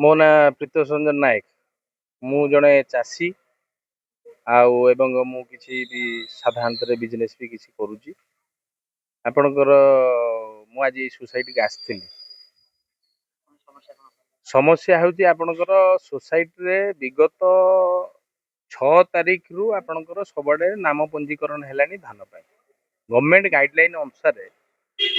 ମୋ ନାଁ ପ୍ରୀତୋଷ ରଞ୍ଜନ ନାୟକ। ମୁଁ ଜଣେ ଚାଷୀ ଆଉ ଏବଂ ମୁଁ କିଛି ବି ସାଧାରଣତରେ ବିଜନେସ୍ ବି କିଛି କରୁଛି। ଆପଣଙ୍କର ମୁଁ ଆଜି ଏଇ ସୋସାଇଟିକି ଆସିଥିଲି। ସମସ୍ୟା ହେଉଛି ଆପଣଙ୍କର ସୋସାଇଟିରେ ବିଗତ 6 ତାରିଖରୁ ଆପଣଙ୍କର ସବୁଆଡ଼େ ନାମ ପଞ୍ଜୀକରଣ ହେଲାଣି ଧାନ ପାଇଁ। ଗଭର୍ଣ୍ଣମେଣ୍ଟ ଗାଇଡ଼ଲାଇନ୍ ଅନୁସାରେ,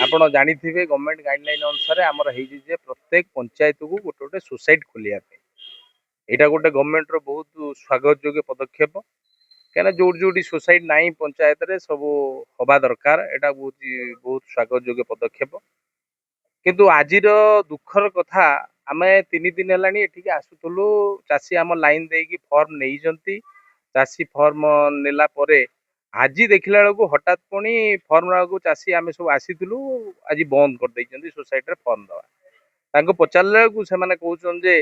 ଆପଣ ଜାଣିଥିବେ, ଗଭର୍ଣ୍ଣମେଣ୍ଟ ଗାଇଡ଼ଲାଇନ୍ ଅନୁସାରେ ଆମର ହେଇଛି ଯେ ପ୍ରତ୍ୟେକ ପଞ୍ଚାୟତକୁ ଗୋଟେ ଗୋଟେ ସୋସାଇଟି ଖୋଲିବା ପାଇଁ। ଏଇଟା ଗୋଟେ ଗଭର୍ଣ୍ଣମେଣ୍ଟର ବହୁତ ସ୍ୱାଗତ ଯୋଗ୍ୟ ପଦକ୍ଷେପ, କାହିଁକିନା ଯୋଉଠି ଯୋଉଠି ସୋସାଇଟି ନାହିଁ ପଞ୍ଚାୟତରେ ସବୁ ହବା ଦରକାର। ଏଇଟା ବହୁତ ବହୁତ ସ୍ୱାଗତ ଯୋଗ୍ୟ ପଦକ୍ଷେପ। କିନ୍ତୁ ଆଜିର ଦୁଃଖର କଥା, ଆମେ 3 ଦିନ ହେଲାଣି ଏଠିକି ଆସୁଥିଲୁ। ଚାଷୀ ଆମ ଲାଇନ ଦେଇକି ଫର୍ମ ନେଇଛନ୍ତି। ଚାଷୀ ଫର୍ମ ନେଲା ପରେ ଆଜି ଦେଖିଲା ବେଳକୁ ହଠାତ୍ ପୁଣି ଫର୍ମ ନେବାକୁ ଚାଷୀ ଆମେ ସବୁ ଆସିଥିଲୁ, ଆଜି ବନ୍ଦ କରିଦେଇଛନ୍ତି ସୋସାଇଟିରେ ଫର୍ମ ଦେବା। ତାଙ୍କୁ ପଚାରିଲା ବେଳକୁ ସେମାନେ କହୁଛନ୍ତି ଯେ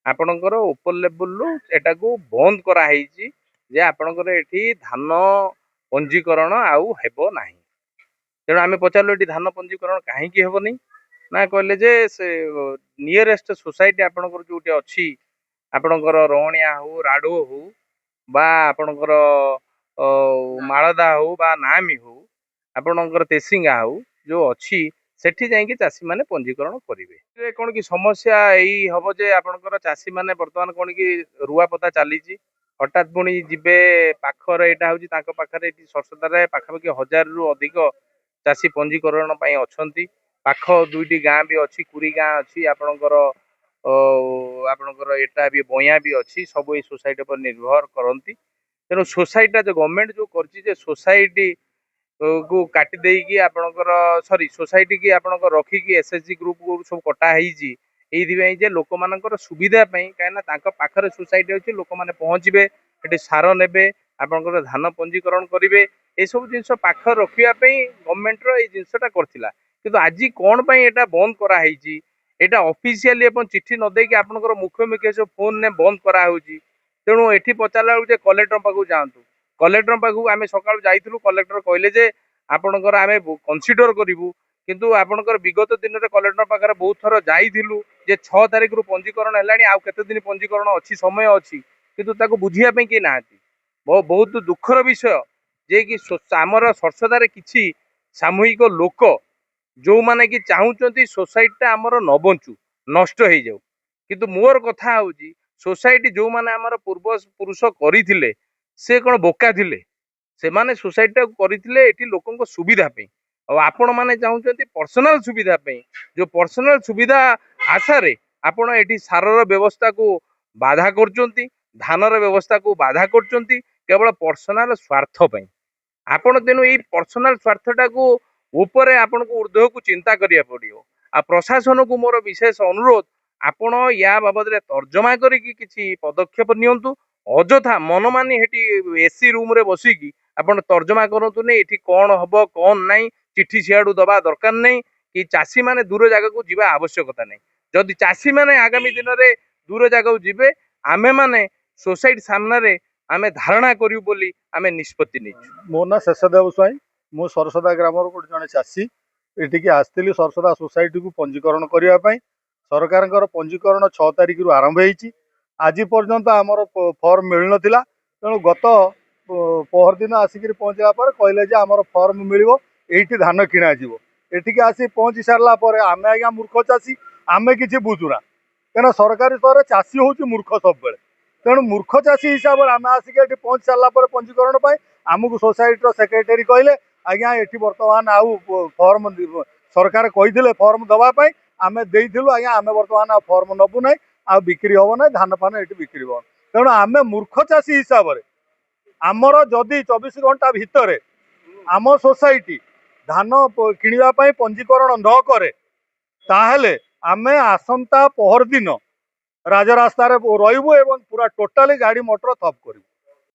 ଆପଣଙ୍କର ଉପର ଲେବୁଲରୁ ଏଟାକୁ ବନ୍ଦ କରାହେଇଛି, ଯେ ଆପଣଙ୍କର ଏଠି ଧାନ ପଞ୍ଜୀକରଣ ଆଉ ହେବ ନାହିଁ। ତେଣୁ ଆମେ ପଚାରିଲୁ, ଏଠି ଧାନ ପଞ୍ଜୀକରଣ କାହିଁକି ହେବନି? ନା, କହିଲେ ଯେ ସେ ନିୟରେଷ୍ଟ ସୋସାଇଟି ଆପଣଙ୍କର ଯୋଉଠି ଅଛି, ଆପଣଙ୍କର ରଣିଆ ହଉ, ରାଡୋ ହଉ ବା ଆପଣଙ୍କର ମାଳଦା ହଉ ବା ନାମି ହଉ, ଆପଣଙ୍କର ତେସିଙ୍ଗା ହଉ, ଯୋଉ ଅଛି ସେଠି ଯାଇକି ଚାଷୀମାନେ ପଞ୍ଜୀକରଣ କରିବେ। ଏଥିରେ କଣ କି ସମସ୍ୟା ଏଇ ହବ ଯେ ଆପଣଙ୍କର ଚାଷୀମାନେ ବର୍ତ୍ତମାନ କଣ କି ରୁଆ ପୋତା ଚାଲିଛି, ହଠାତ୍ ପୁଣି ଯିବେ ପାଖରେ। ଏଇଟା ହଉଛି ତାଙ୍କ ପାଖରେ ଏଠି ସରସଦାରେ ପାଖାପାଖି 1000ରୁ ଅଧିକ ଚାଷୀ ପଞ୍ଜୀକରଣ ପାଇଁ ଅଛନ୍ତି। ପାଖ ଦୁଇଟି ଗାଁ ବି ଅଛି, କୁରି ଗାଁ ଅଛି ଆପଣଙ୍କର, ଆପଣଙ୍କର ଏଟା ବି ବଇଁଆ ବି ଅଛି। ସବୁ ଏଇ ସୋସାଇଟି ଉପରେ ନିର୍ଭର କରନ୍ତି। ତେଣୁ ସୋସାଇଟିଟା ଯୋଉ ଗଭର୍ଣ୍ଣମେଣ୍ଟ ଯୋଉ କରିଛି ଯେ ସୋସାଇଟି କୁ କାଟି ଦେଇକି ଆପଣଙ୍କର, ସରି, ସୋସାଇଟି କି ଆପଣଙ୍କର ରଖିକି ଏସଏଚଜି ଗ୍ରୁପ ସବୁ କଟା ହେଇଛି ଏଇଥିପାଇଁ ଯେ ଲୋକମାନଙ୍କର ସୁବିଧା ପାଇଁ। କାହିଁକିନା ତାଙ୍କ ପାଖରେ ସୋସାଇଟି ଅଛି, ଲୋକମାନେ ପହଞ୍ଚିବେ, ସେଠି ସାର ନେବେ, ଆପଣଙ୍କର ଧାନ ପଞ୍ଜୀକରଣ କରିବେ। ଏସବୁ ଜିନିଷ ପାଖ ରଖିବା ପାଇଁ ଗଭର୍ଣ୍ଣମେଣ୍ଟର ଏଇ ଜିନିଷଟା କରିଥିଲା। କିନ୍ତୁ ଆଜି କଣ ପାଇଁ ଏଇଟା ବନ୍ଦ କରାହେଇଛି? ଏଇଟା ଅଫିସିଆଲି ଆପଣ ଚିଠି ନ ଦେଇକି ଆପଣଙ୍କର ମୁଖ୍ୟ ମୁଖ୍ୟ ସବୁ ଫୋନରେ ବନ୍ଦ କରାହଉଛି। ତେଣୁ ଏଠି ପଚାରିଲା ବେଳକୁ ଯେ କଲେକ୍ଟର ପାଖକୁ ଯାଆନ୍ତୁ। କଲେକ୍ଟର ପାଖକୁ ଆମେ ସକାଳୁ ଯାଇଥିଲୁ। କଲେକ୍ଟର କହିଲେ ଯେ ଆପଣଙ୍କର ଆମେ କନସିଡର କରିବୁ। କିନ୍ତୁ ଆପଣଙ୍କର ବିଗତ ଦିନରେ କଲେକ୍ଟର ପାଖରେ ବହୁତ ଥର ଯାଇଥିଲୁ ଯେ 6 ତାରିଖରୁ ପଞ୍ଜୀକରଣ ହେଲାଣି, ଆଉ କେତେ ଦିନ ପଞ୍ଜୀକରଣ ଅଛି, ସମୟ ଅଛି, କିନ୍ତୁ ତାକୁ ବୁଝିବା ପାଇଁ କେହି ନାହାନ୍ତି। ବହୁତ ଦୁଃଖର ବିଷୟ ଯେ କି ଆମର ସରସଦାରେ କିଛି ସାମୂହିକ ଲୋକ ଯୋଉମାନେ କି ଚାହୁଁଛନ୍ତି ସୋସାଇଟିଟା ଆମର ନ ବଞ୍ଚୁ, ନଷ୍ଟ ହେଇଯାଉ। କିନ୍ତୁ ମୋର କଥା ହଉଛି, ସୋସାଇଟି ଯୋଉମାନେ ଆମର ପୂର୍ବ ପୁରୁଷ କରିଥିଲେ ସେ କଣ ବୋକା ଥିଲେ? ସେମାନେ ସୋସାଇଟିଟାକୁ କରିଥିଲେ ଏଠି ଲୋକଙ୍କ ସୁବିଧା ପାଇଁ। ଆଉ ଆପଣମାନେ ଚାହୁଁଛନ୍ତି ପର୍ସନାଲ ସୁବିଧା ପାଇଁ। ଯୋଉ ପର୍ସନାଲ ସୁବିଧା ଆଶାରେ ଆପଣ ଏଠି ସାରର ବ୍ୟବସ୍ଥାକୁ ବାଧା କରୁଛନ୍ତି, ଧାନର ବ୍ୟବସ୍ଥାକୁ ବାଧା କରୁଛନ୍ତି କେବଳ ପର୍ସନାଲ ସ୍ୱାର୍ଥ ପାଇଁ ଆପଣ। ତେଣୁ ଏଇ ପର୍ସନାଲ ସ୍ୱାର୍ଥଟାକୁ ଉପରେ ଆପଣଙ୍କୁ ଉର୍ଦ୍ଧ୍ୱକୁ ଚିନ୍ତା କରିବାକୁ ପଡିବ। ଆଉ ପ୍ରଶାସନକୁ ମୋର ବିଶେଷ ଅନୁରୋଧ, ଆପଣ ୟା ବାବଦରେ ତର୍ଜମା କରିକି କିଛି ପଦକ୍ଷେପ ନିଅନ୍ତୁ। ଅଯଥା ମନମାନି ସେଠି ଏସି ରୁମରେ ବସିକି ଆପଣ ତର୍ଜମା କରନ୍ତୁନି ଏଠି କଣ ହବ କଣ ନାହିଁ। ଚିଠି ସିଆଡୁ ଦବା ଦରକାର ନାହିଁ କି ଚାଷୀମାନେ ଦୂର ଜାଗାକୁ ଯିବା ଆବଶ୍ୟକତା ନାହିଁ। ଯଦି ଚାଷୀମାନେ ଆଗାମୀ ଦିନରେ ଦୂର ଜାଗାକୁ ଯିବେ, ଆମେମାନେ ସୋସାଇଟି ସାମ୍ନାରେ ଆମେ ଧାରଣା କରିବୁ ବୋଲି ଆମେ ନିଷ୍ପତ୍ତି ନେଇଛୁ। ମୋ ନାଁ ଶେଷଦେବ ସ୍ୱାଇଁ। ମୁଁ ସରସଦା ଗ୍ରାମର ଗୋଟେ ଜଣେ ଚାଷୀ। ଏଠିକି ଆସିଥିଲି ସରସଦା ସୋସାଇଟିକୁ ପଞ୍ଜୀକରଣ କରିବା ପାଇଁ। ସରକାରଙ୍କର ପଞ୍ଜୀକରଣ 6 ତାରିଖରୁ ଆରମ୍ଭ ହେଇଛି। ଆଜି ପର୍ଯ୍ୟନ୍ତ ଆମର ଫର୍ମ ମିଳିନଥିଲା। ତେଣୁ ଗତ ପହରଦିନ ଆସିକିରି ପହଞ୍ଚିଲା ପରେ କହିଲେ ଯେ ଆମର ଫର୍ମ ମିଳିବ, ଏଇଠି ଧାନ କିଣାଯିବ। ଏଠିକି ଆସି ପହଞ୍ଚି ସାରିଲା ପରେ, ଆମେ ଆଜ୍ଞା ମୂର୍ଖ ଚାଷୀ, ଆମେ କିଛି ବୁଝୁନା, କାହିଁକିନା ସରକାରୀ ସ୍ତରରେ ଚାଷୀ ହେଉଛି ମୂର୍ଖ ସବୁବେଳେ। ତେଣୁ ମୂର୍ଖ ଚାଷୀ ହିସାବରେ ଆମେ ଆସିକି ଏଠି ପହଞ୍ଚି ସାରିଲା ପରେ ପଞ୍ଜୀକରଣ ପାଇଁ ଆମକୁ ସୋସାଇଟିର ସେକ୍ରେଟାରୀ କହିଲେ, ଆଜ୍ଞା ଏଠି ବର୍ତ୍ତମାନ ଆଉ ଫର୍ମ, ସରକାର କହିଥିଲେ ଫର୍ମ ଦେବା ପାଇଁ, ଆମେ ଦେଇଥିଲୁ ଆଜ୍ଞା, ଆମେ ବର୍ତ୍ତମାନ ଆଉ ଫର୍ମ ନେବୁ ନାହିଁ, ଆଉ ବିକ୍ରି ହେବ ନାହିଁ, ଧାନ ଫାନ ଏଠି ବିକ୍ରି ହେବ। ତେଣୁ ଆମେ ମୂର୍ଖ ଚାଷୀ ହିସାବରେ ଆମର ଯଦି 24 ଘଣ୍ଟା ଭିତରେ ଆମ ସୋସାଇଟି ଧାନ କିଣିବା ପାଇଁ ପଞ୍ଜୀକରଣ ନ କରେ, ତାହେଲେ ଆମେ ଆସନ୍ତା ପହରଦିନ ରାଜରାସ୍ତାରେ ରହିବୁ ଏବଂ ପୁରା ଟୋଟାଲି ଗାଡ଼ି ମଟର ଠପ୍ କରିବୁ।